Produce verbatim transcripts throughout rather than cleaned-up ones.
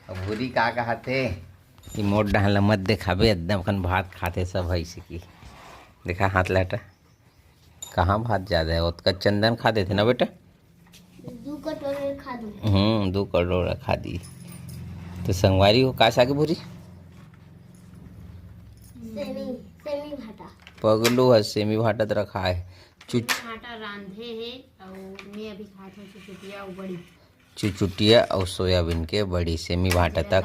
अब भूरी का कहत हे कि मोर डहन ल मत देखाबे, एकदम अखन भात खाथे सब है इसी की। देखा हाथ ल हटा, कहाँ भात ज्यादा है, ओतका चंदन खा देथे ना बेटा। दू कटोरे खा दूँ। हम्म, दू कटोरा खा दी। तो संगवारी हो का साग भूरी? सेमी, सेमी भाटा। पगलू ह सेमी भाटा त रखा है। चुच- आटा रांधे हे अउ मैं अभी खात हूँ चुचुटिया अउ बड़ी। चुचुटिया अउ सोयाबीन के बड़ी, सेमी भाटा तक।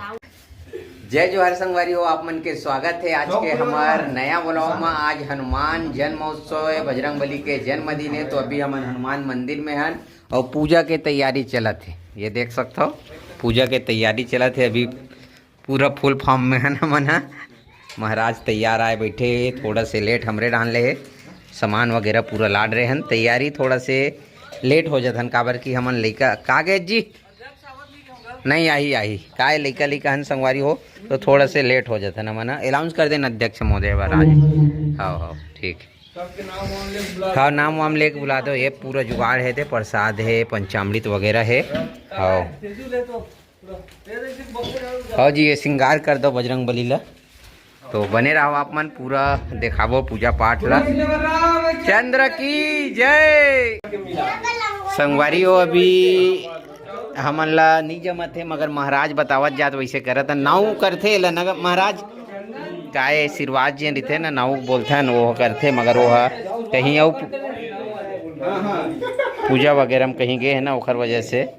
जय जोहार संगवारी हो, आप मन के स्वागत है आज के हमार नया व्लॉग में। आज हनुमान जन्मोत्सव है, बजरंग बली के जन्मदिन है, तो अभी हमन हनुमान मंदिर में हन और पूजा के तैयारी चलत है। ये देख सकते हो, पूजा के तैयारी चलत है अभी। पूरा फुल फॉर्म में हन हमन ह। महाराज तैयार आए बैठे हे, थोड़ा से लेट हमरे डाहन ले हे। सामान वगैरह पूरा लाद रहे हन, तैयारी थोड़ा से लेट हो जात हन, काबर कि हमन लइका का गए जी? नहीं, आही, आही। काय लइका, लइका हन संगवारी हो, तो थोड़ा से लेट हो जात हन हमन ह। अनाउंस कर देन अध्यक्ष महोदय महाराज। हाँ, हाँ, ठीक। हाँ, नाम वाम लेके बुला दो। ये पूरा जुगाड़ है, ते प्रसाद है, पंचामृत वगैरह है। हाँ। हाँ जी, ये श्रृंगार कर दो बजरंग बली ला। तो बने रहो आप मन, पूरा देखाबो पूजा पाठ ला। चंद्र की जय। संगवारी हो, अभी हमन ला नहीं जमत है, मगर महाराज बतावत जात वैसे करत है। नाऊ करथे ला नग महाराज, काय आशीर्वाद जे रहिथे ना, नाऊ बोलथन, वो करथे, मगर वो ह कहीं अउ पू-, पूजा वगैरह में कहीं गए है ना, ओखर वजह से।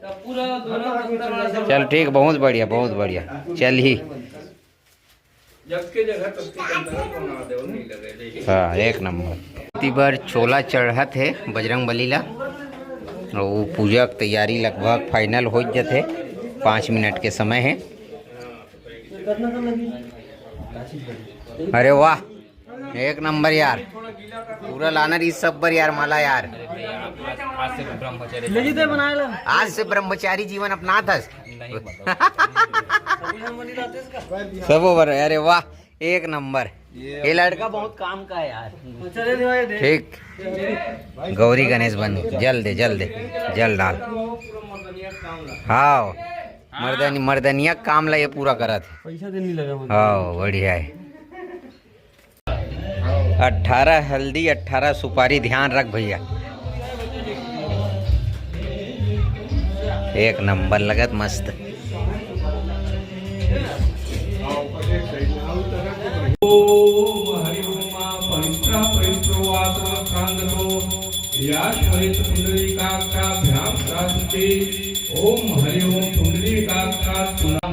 चल ठीक, बहुत बढ़िया, बहुत बढ़िया। चल ही। हाँ, एक नंबर। इतनी बार चोला चढ़त है बजरंग बली ला, और वो पूजा के तैयारी लगभग फाइनल हो जाते, पाँच मिनट के समय है। अरे वाह, एक नंबर यार, पूरा लाना रही सब बर यार, माला यार। आज से ब्रह्मचारी जीवन अपनात हस। सब over है। अरे वाह, एक नंबर। ये लड़का बहुत काम का है यार। ठीक, गौरी गणेश बन, जल दे, जल दे, जल डाल। हाँ, मर्दनी, मर्दनिया काम ला ये पूरा करत है। पैसा देने लगा। हाँ, बढ़िया है। अठारह हल्दी, अठारह सुपारी, ध्यान रख भैया। एक नंबर लगत, मस्त। ओम हरि ओम। पवित्र पवित्र वासवस्त्रांगतो या श्वेत पुंडरीकाक्षाभ्याम शास्ति। ओम हरि ओम। पुंडरीकाक्षात् पुनः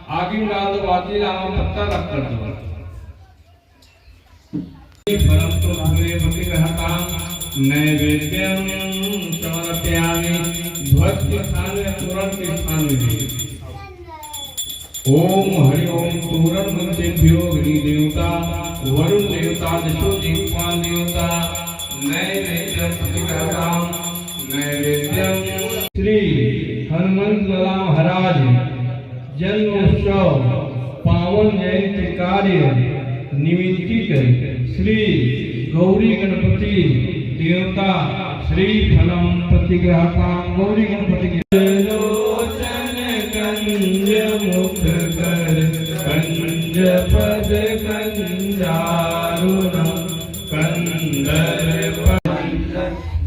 आगे डाल दो, बाकी लावा पत्ता रख कर दो। फलं त्वं भूरे प्रतिगृह्यतां नैवेद्यं समर्पयामि। ध्वज के स्थान में, तोरण के स्थान में भी। ओम हरि ओम। तोरण मंत्रेभ्यो अग्नि देवता, वरुण देवता, दिशो दिक्पाल देवता, नैवेद्यं प्रतिगृह्यतां नैवेद्यं। श्री हनुमंत लाला महाराज जन्मोत्सव पावन जयंती कार्य निमित्तिक श्री गौरी गणपति देवता श्री फलं प्रतिगृह्यतां। गौरी गणपति की लोचन कंज मुख कर कंज पद कंजारुणम कंदर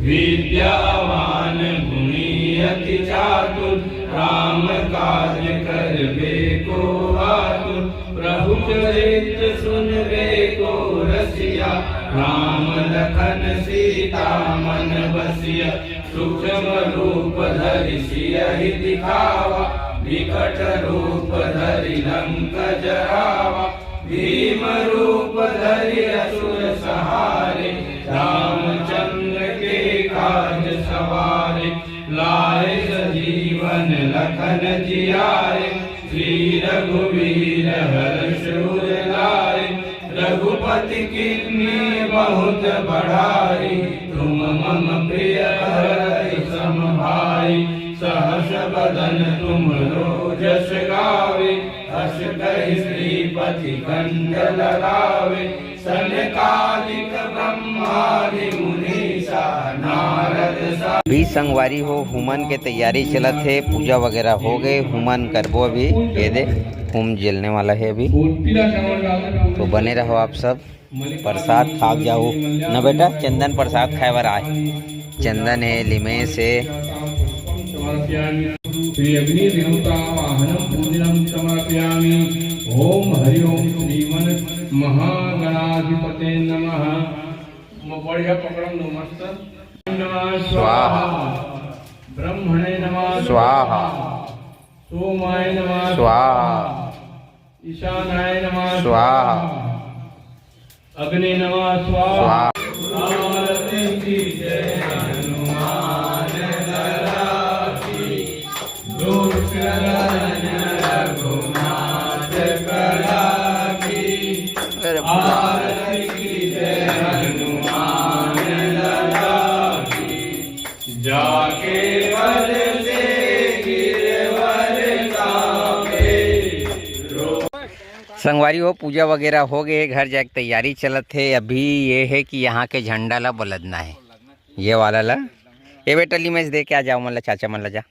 विद्यावान गुणी अति चातुर, राम काज करबे को आतुर। प्रभु चरित्र सुनबे को रसिया, राम लखन सीता मन बसिया। सूक्ष्म रूप धरि सियहि दिखावा, विकट रूप धरि लंक जरावा। भीम रूप धरि असुर संहारे, रामचंद्र के काज सवारे। लाए सजीवन लखन जियाए, श्री रघुवीर हर्ष उर लाए। रघुपति कीन्ही बहुत बड़ाई, तुम मम प्रिय भरत सम भाई। सहस बदन तुम रो जस गावे, अस कहि श्रीपति कंठ लगावे। सनकादिक ब्रह्मादि मुनीसा, नारद अभी संगवारी हो, हुमन के तैयारी चलत हे, पूजा वगैरह हो गए, हुमन करबो अभी। ये दे, हुम जलने वाला है अभी, तो बने रहो आप सब। प्रसाद खा जाओ ना बेटा, चंदन प्रसाद खाए बर आए। चंदन है, लिमेश है। श्री अग्नि देवता वाहनम पूजनम समर्पयामि। ओम हरि ओम श्रीमन महागणाधिपते नमः। म-, बढ़िया पकड़म दो मस्त। नमः स्वाहा। स्वाहा। ब्रह्मणे नमः स्वाहा। सोमाय नमः स्वाहा। स्वाहा। ईशानाय नमः स्वाहा। अग्नि नमः स्वाहा। स्वाहा। आरती की जय हनुमान लाला की। संगवारी हो, पूजा वगैरह हो गए, घर जाके तैयारी चलत है। अभी ये है कि यहाँ के झंडा ला बलदना है, ये वाला ला। ये बेटा, ली मैं दे के आ जाओ, मन ला, चाचा मन ला जा।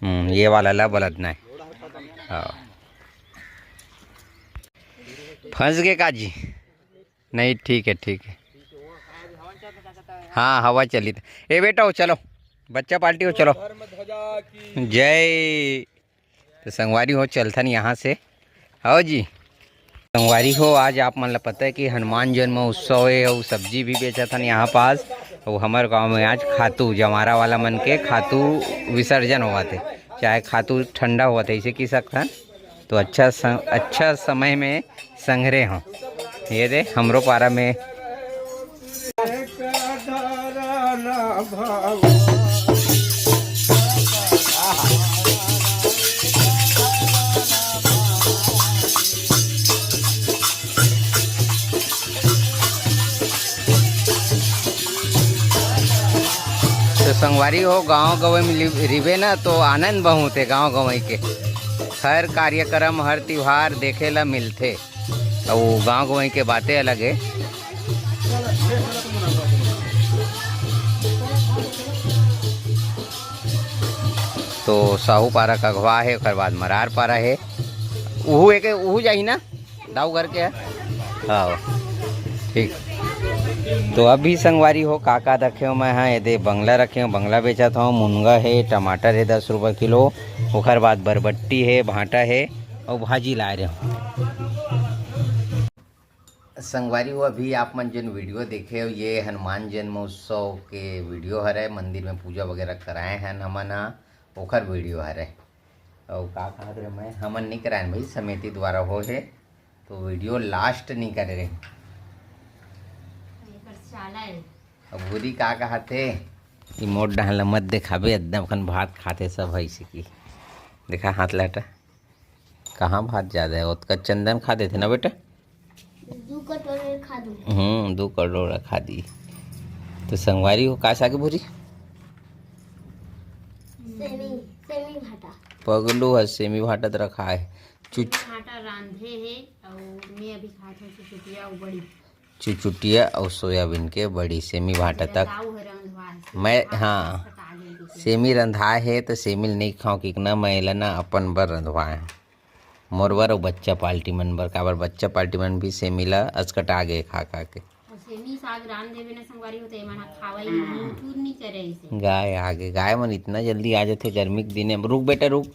हम्म, ये वाला ला बलदना है। हाँ। फंस गए का जी? नहीं, ठीक है, ठीक है। हाँ, हवा चली। ए बेटा हो, चलो, बच्चा पार्टी हो, चलो। जय। तो संगवारी हो, चलथन यहाँ से। आओ जी। संगवारी हो, आज आप मन ला पता है कि हनुमान जन्म उत्सव है और सब्जी भी बेचत हन यहाँ पास। और हमारे गांव में आज खातू, जमारा वाला मन के खातू विसर्जन होवत है, चाहे खातू ठंडा होवत है, इसे की सकथन। तो अच्छा स-, अच्छा समय में संघरे हों। ये दे, हमरो पारा में। तो संगवारी हो, गांव गंवई में लि-, रिबे ना, तो आनंद बहुत है गांव गंवई के। हर कार्यक्रम, हर तिहार देखे ला मिलथे। अउ गांव गंवई के बातें अलग है। तो साहू पारा कघवा है, ओकर बाद मरार पारा है। उहू एक, उहू जाही ना, दाऊ घर के है। हाँ, ठीक। तो अभी संगवारी हो, का का रखे हो मैं, हाँ, ये दे बंगला रखे हो, बंगला बेचत हो, मुनगा है, टमाटर है दस रुपये किलो, ओकर बाद बरबट्टी है, भांटा है, और भाजी लाए रहे हो। संगवारी हो, अभी आप मन जेन वीडियो देखे हो, ये हनुमान जन्मोत्सव के वीडियो हरे। मंदिर में पूजा वगैरह कराए हैं हमन हा, ओखर वीडियो हरे। अउ का कहत रहे मैं, हमन नहीं कराए भाई, समिति द्वारा हो हे, तो वीडियो लास्ट नहीं करे रहे। एकर चाला है। अब भूरी का कहत हे, ई मोट डहन ल मत देखाबे, एकदम अखन भात खाथे सब है इसी की। देखा हाथ लहटा। कहाँ भात ज्यादा है, ओतका चंदन खा देथे ना बेटा। दू कटोरे खा दू। हम्म, दू कटोरा खा दी। तो संगवारी हो, का साग भूरी? सेमी, सेमी भाटा। पगलू ह सेमी भाटा त रखा है। चुच- भाटा रांधे हे, और मैं अभी खात हूँ चुचुटिया और बड़ी। चुचुटिया अउ सोयाबीन के बड़ी, सेमी भांटा तक। मैं, हाँ, सेमी रंधा हे त सेमी ल नइ खांव कि ना, मैं एला ना अपन बर रंधवाए हंव। मोर बर अउ बच्चा पार्टी मन बर, काबर बच्चा पार्टी मन भी सेमी ल असकटा गे खा खा के। अउ सेमी साग रांध देबे ना संगवारी हो, त एमन ह खावई मुंह चूर नी करे इसे। गाय आगे, गाय मन इतना जल्दी आ जाथे गर्मी के दिन में। रुक बेटा, रुक।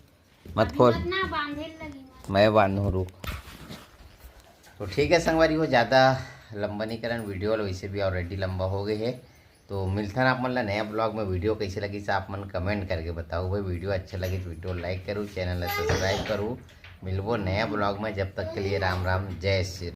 मत अभी खोल। मत ना, बांधे लगी मत। मैं बांधूं, रुक। तो ठीक है संगवारी हो, ज़्यादा लंबा नहीं करन वीडियो ल, वैसे भी ऑलरेडी लंबा हो गए है। तो मिलथन आप मन ला नया ब्लॉग में। वीडियो कैसे लगी से आप मन कमेंट करके बताओ भाई। वीडियो अच्छा लगे तो वीडियो लाइक करो, चैनल ला सब्सक्राइब करो। मिलबो नया ब्लॉग में, जब तक के लिए राम राम, जय श्री